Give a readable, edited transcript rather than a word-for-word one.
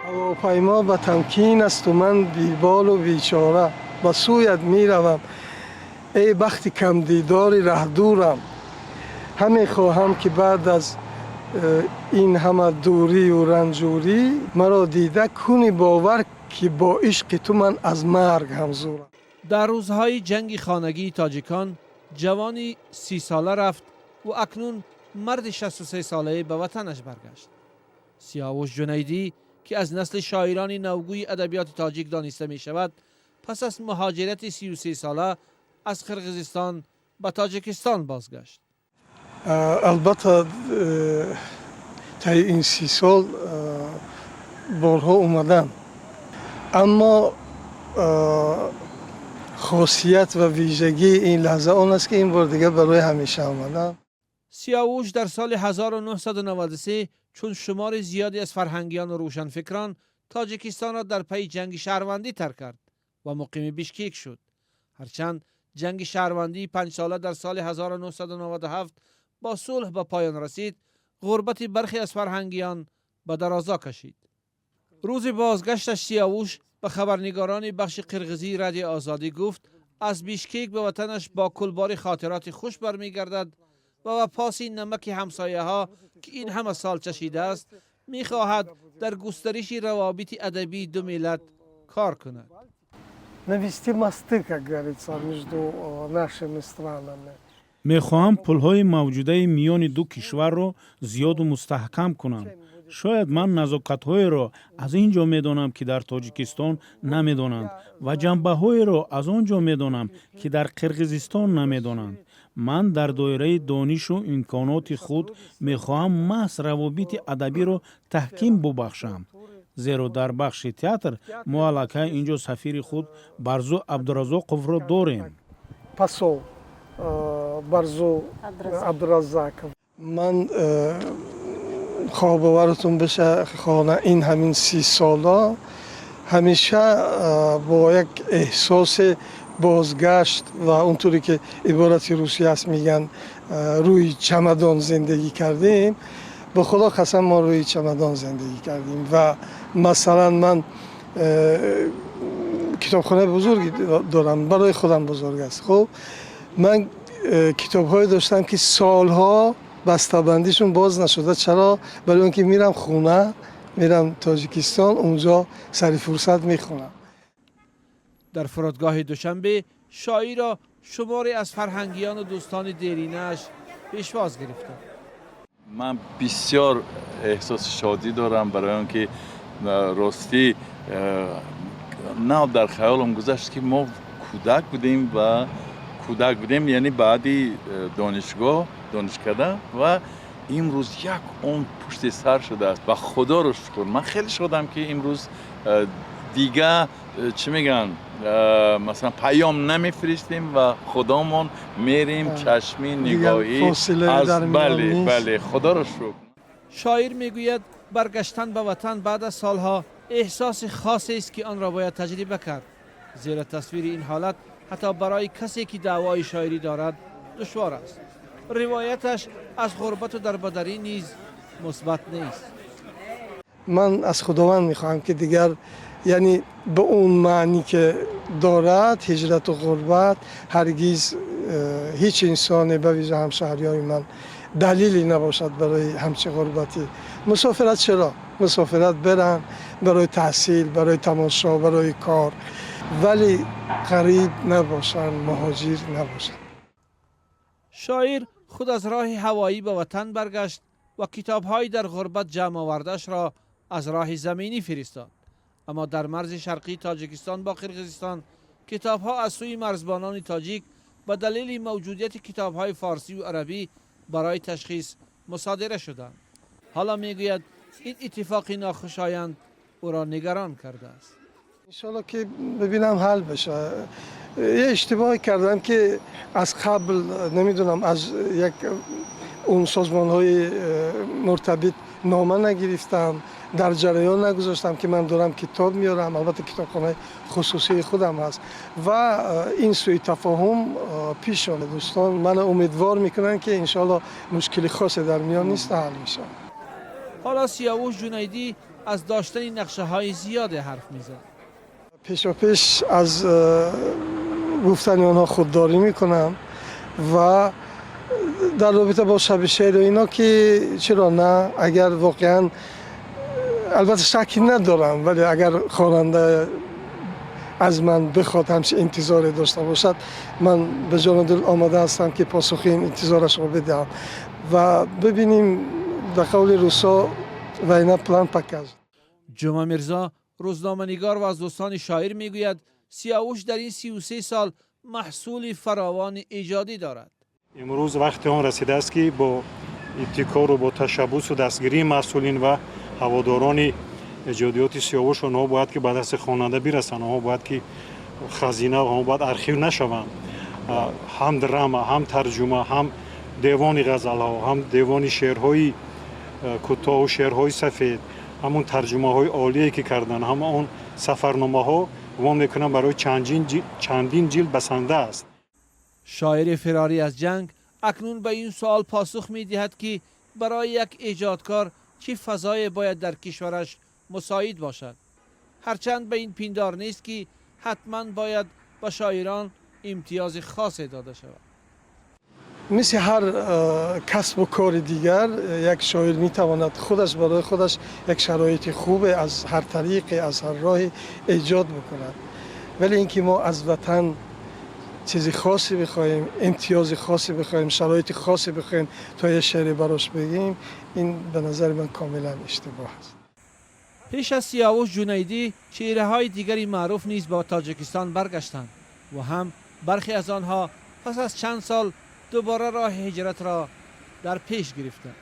Ҳавопаймо ба тамкин асту ман беболу бечора ба сӯят меравам, эй бахти камдидори раҳдурам. Ҳаме хоҳам, ки баъд аз ин ҳама дурию ранҷурӣ маро дида куни бовар, ки бо ишқи ту ман аз марг ҳам зурам. Дар рӯзҳои ҷанги хонагии тоҷикон ҷавони 30сола рафт ва акнун марди 63солае ба ватанаш баргашт. Сиёвуш Ҷунайдӣ, ки аз насли шоирони навгӯи адабиёти тоҷик дониста мешавад, пас аз муҳоҷирати 33сола аз Қирғизистон ба Тоҷикистон бозгашт. Албатта, таи ин 30 сол борҳо омадам, аммо хосият ва вижагии ин лаҳза он аст, ки ин бор дигар барои ҳамеша омадам. Сиёвуш дар соли 1993, чун шумори зиёде аз фарҳангиёну рӯшанфикрон, Тоҷикистонро дар пайи ҷанги шаҳрвандӣ тарк кард ва муқими Бишкек шуд. Ҳарчанд ҷанги шаҳрвандии панҷсола дар соли 1997 бо сулҳ ба поён расид, ғурбати бархе аз фарҳангиён ба дарозо кашид. Рӯзи бозгашташ Сиёвуш ба хабарнигорони бахши қирғизии Радиои Озодӣ гуфт, аз Бишкек ба ватанаш бо кулбори хотироти хуш бармегардад ва ба поси намаки ҳамсояҳо, ки ин ҳама сол чашидааст, мехоҳад дар густариши равобити адабии ду миллат кор кунад. Навести мосты, как говорится, между нашими странами. Мехоҳам пулҳои мавҷудаи миёни ду кишварро зиёду мустаҳкам кунам. Шояд ман назокатҳоеро аз ин ҷо медонам, ки дар Тоҷикистон намедонанд, ва ҷанбаҳоеро аз он ҷо медонам, ки дар Қирғизистон намедонанд. Ман дар доираи донишу имконоти худ мехоҳам маҳз равобити адабиро таҳким бубахшам, зеро дар бахши театр мо аллакай ин ҷо сафири худ Барзу Абдуразоқовро дорем. Посол Барзу Абдуразаков. Ман хоҳ боваратон биша, хоҳ на, ин ҳамин 30 сола ҳамеша бо як эҳсоси бозгашт ва онтуре ки иборати русӣ аст, мегӯянд, рӯи чамадон зиндагӣ кардем. Ба Худо қасам, мо рӯи чамадон зиндагӣ кардем. Ва масалан, ман китобхонаи бузурге дорам, барои худам бузург аст. Хуб, ман китобҳое доштам, ки солҳо бастабандишон боз нашуда. Чаро? Барои он ки мирам хона, мерам Тоҷикистон, унҷо сари фурсат мехонам. Дар фурудгоҳи Душанбе шоирро шуморе аз фарҳангиёну дӯстони деринааш пешвоз гирифтанд. Ман бисёр эҳсоси шодӣ дорам, барои он ки ростӣ нав дар хаёлам гузашт, ки мо кӯдак будем ва кӯдак будем, яъне баъди донишгоҳ, донишкада, ва имрӯз як умр пушти сар шудааст ва Худоро шукр, ман хеле шодам, ки имрӯз дига, чӣ мегӯянд, масалан, паём намефиристем ва худомон мерем, чашмӣ нигоҳӣ. Бале, бале, Худоро шукр. Шоир мегӯяд, баргаштан ба ватан баъд аз солҳо эҳсоси хосест, ки онро бояд таҷриба кард, зеро тасвири ин ҳолат ҳатто барои касе, ки даъвои шоирӣ дорад, душвор аст. Ривояташ аз ғурбату дарбадарӣ низ мусбат нест. Ман аз Худованд мехоҳам, ки дигар, яъне ба он маънӣ, ки дорад ҳиҷрату ғурбат, ҳаргиз ҳеҷ инсоне, ба вижа ҳамшаҳриёни ман, далеле набошад барои ҳамчи ғурбатӣ. Мусофират чаро? Мусофират баранд барои таҳсил, барои тамошо, барои кор, вале ғариб набошанд, муҳоҷир набошанд. Шоир худ аз роҳи ҳавоӣ ба ватан баргашт ва китобҳои дар ғурбат ҷамъ овардаашро аз роҳи заминӣ фиристод. Аммо дар марзи шарқии Тоҷикистон бо Қирғизистон китобҳо аз сӯи марзбонони тоҷик ба далели мавҷудияти китобҳои форсиву арабӣ барои ташхис мусодира шуданд. Ҳоло мегӯяд, ин иттифоқи нохушоянд ӯро нигарон кардааст. Иншоалло, ки бибинам, ҳал бشه. یه اشتباهی کردم که از قبل، نمیدونم، از یک اون سازمان های مرتبط نامه نگرفتم، در جریان نگذاشتم که من دارم کتاب میارم. البته کتابخانه خصوصی خودم هست و این سوء تفاهم پیش آمد. دوستان من امیدوار میکنن که انشالله مشکل خاصی در میان نیست، حل میشه. Ҳоло Сиёвуш Ҷунайдӣ از داشتن نقشه های زیاد حرف میزند. پیشاپیش از گفتن آنها خودداری میکنم و در رابطه با شب شعر و اینا که چرا نه، اگر واقعا، البته شکی ندارم، ولی اگر خواننده از من بخواد همچین انتظاری داشته باشد، من به جان و دل آماده هستم که پاسخ این انتظارش رو بدهم و ببینیم. به قول روسا война план покажет. جمعه میرزا، روزنامه‌نگار و از دوستان شاعر، میگوید سیاوش در این 33 سال محصول فراوان ایجادی دارد. Имрӯз вақти он расидааст, ки бо ибтикору бо ташаббусу дастгирии масъулин ва ҳаводорони эҷодиёти Сиёвуш онҳо бояд ки ба дасти хонанда бирасанд, онҳо бояд ки хазина, онҳо бояд архив нашаванд. Ҳам драма, ҳам тарҷума, ҳам девони ғазалҳо, ҳам девони шеърҳои кӯтоҳу шеърҳои сафед, ҳамон тарҷумаҳои олие ки карданд, ҳам он сафарномаҳо, гумон мекунам, барои чандин ҷилд басанда аст. شاعر فراری از جنگ اکنون به این سوال پاسخ می دهد که برای یک ایجادکار چه فضایی باید در کشورش مساعد باشد، هرچند به این پندار نیست که حتما باید به شاعران امتیاز خاصی داده شود. مثل هر کسب و کار دیگر، یک شاعر میتواند خودش برای خودش یک شرایط خوب از هر طریقی، از هر راهی ایجاد بکند. ولی اینکه ما از وطن چیزی خاصی بخواهیم، امتیاز خاصی بخواهیم، شرایط خاصی بخواهیم تا یه شعری براش بگیم، این به نظر من کاملا اشتباه است. پیش از سیاوش جنیدی، چهره های دیگری معروف نیز به تاجیکستان برگشتند و هم برخی از آنها پس از چند سال دوباره راه هجرت را در پیش گرفتند.